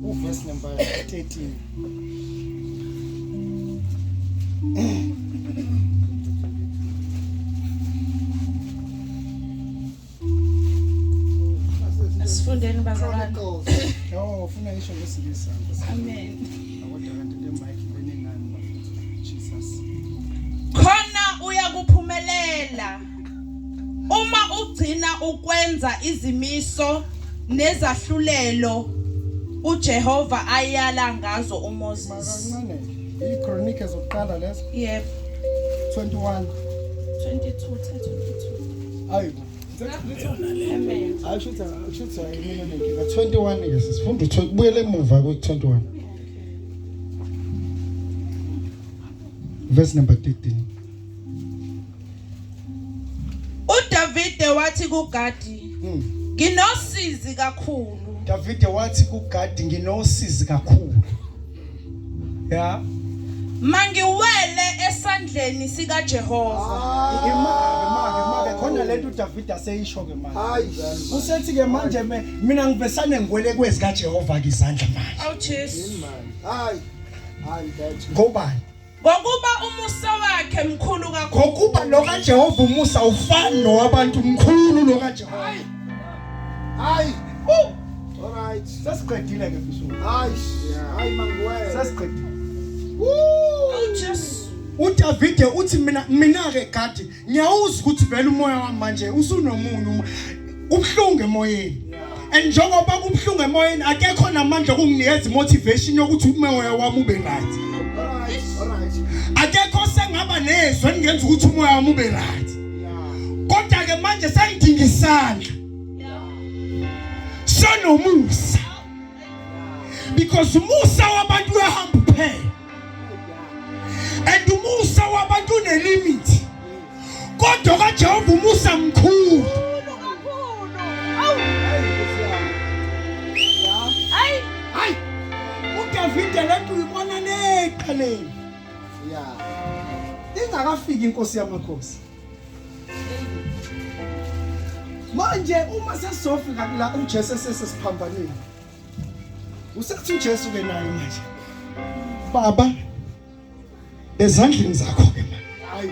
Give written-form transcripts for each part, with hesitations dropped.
Uverse number 13. Asifundeni bazalwane. Chronicles. Oh, ufuna ngisho ngesingisi. Amen. Kodwa kanti le mic beningani bafethu. Jesus. Khona uyakuphumelela uma ugcina ukwenza izimiso nezahlulelo uJehova ayala ngazo uMoses. Makancane. IChronicles zokuqala lezo Yebo. 21. 22 22. Ayibo. Amen. Hayi shutha shutha mina nenkinga 21 ke sifunda ubuyele emuva ku 21. Verse number 13. uDavide wathi kuGadi, "Nginosizi kakhulu." Davide wathi kuGadi nginosizi kakhulu. Ya. Mangiwele esandleni sikaJehova. Imake make make khona lento uDavide aseyisho ke manje. Hayi. Usethi ke manje mina ngivesane ngiwele kwezi kaJehova ke izandla manje. Awu Jesu. Hayi. Hayi mfethu. Ngobani? Ngokuba umusa wakhe mkhulu kakhulu. Ngokuba lo kaJehova umusa ufani nowabantu mkhulu lo kaJehova. Hayi. All right. Sesiqedile ke Bishop. Hayi. Hayi mangiwele. Sesiqedile. Awu Jesu. uDavide uthi mina ke Gadi ngiyawuza ukuthi vele umoya wami manje usunomunyu kubuhlungu emoyeni and njengoba kubuhlungu emoyeni akekho namandla okunginikeza motivation yokuthi umoya wami ube right All right. All right. akekho sengaba nezwi elingenza ukuthi umoya wami ube right Yeah. kodwa ke manje sengidinga isandla sonomusa because umusa wabantu uyahamba uphela and umusa wabantu unelimit kodwa kaJehova umusa mkhulu Mkhulu kakhulu. Awu. Hayi. hayi uDavide lento uyibona neqaleni Yeah. ingakafiki inkosi yamakhosi manje uma sesizofika la uJesu esesesiphambanile usethi uJesu ke naye manje baba ezandleni zakho ke manje Hayi.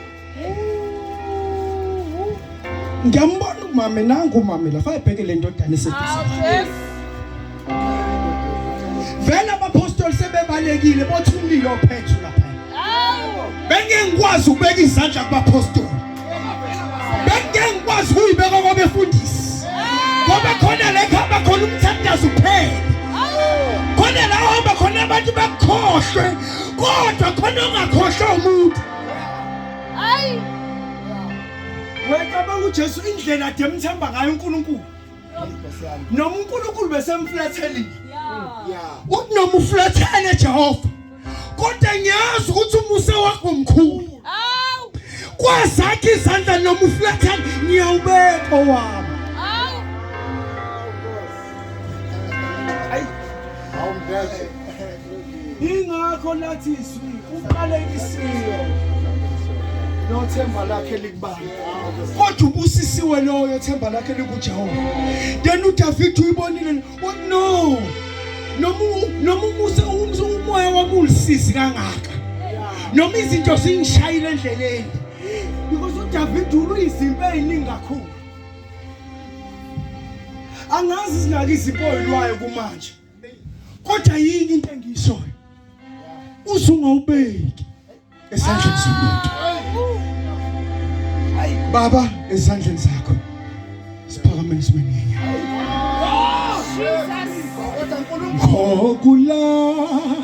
ngiyambona umame nangu umame la fayibheke le ndodana eseduze Jesu. vele abapostoli sebebalekile bothi umlilo ophethu lapha Awu. bengeke ngikwazi ukubeka izandla kubapostoli bengeke ngikwazi ukuyibeka kwabefundisi ngoba khona la kuhamba khona umthandazo kuphela khona la uhamba khona abantu bakukhohlwe kodwa khona ongakhohlwa umuntu Hayi. wecabanga uJesu indlela ade emthemba ngayo uNkulunkulu Nkosi yami. noma uNkulunkulu besemflathelile Yeah. uthi noma uflathele Jehova kodwa ngiyazi ukuthi umusa wakho mkhulu Awu. kwazakhe izandla noma uflathele ngiyawubeka owami Awu. Hawu mfethu. ingakho lathi izwi uqalekisiwe nothemba lakhe likubani kodwa ubusisiwe loyo themba lakhe likuJehova then uDavid uyibonile uthi no noma umusa umoya wami ulisizi kangaka noma izinto zingishayile endleleni because uDavid uluyizimpi eziningi kakhulu angazi zingaki izimpi oyilwayo kumanje kodwa yini into engiyishoyo usungawubeki esandleni somuntu baba ezandleni zakho siphakameni simeni ngenyawo Jesus. Kodwa uNkulunkulu ngokulala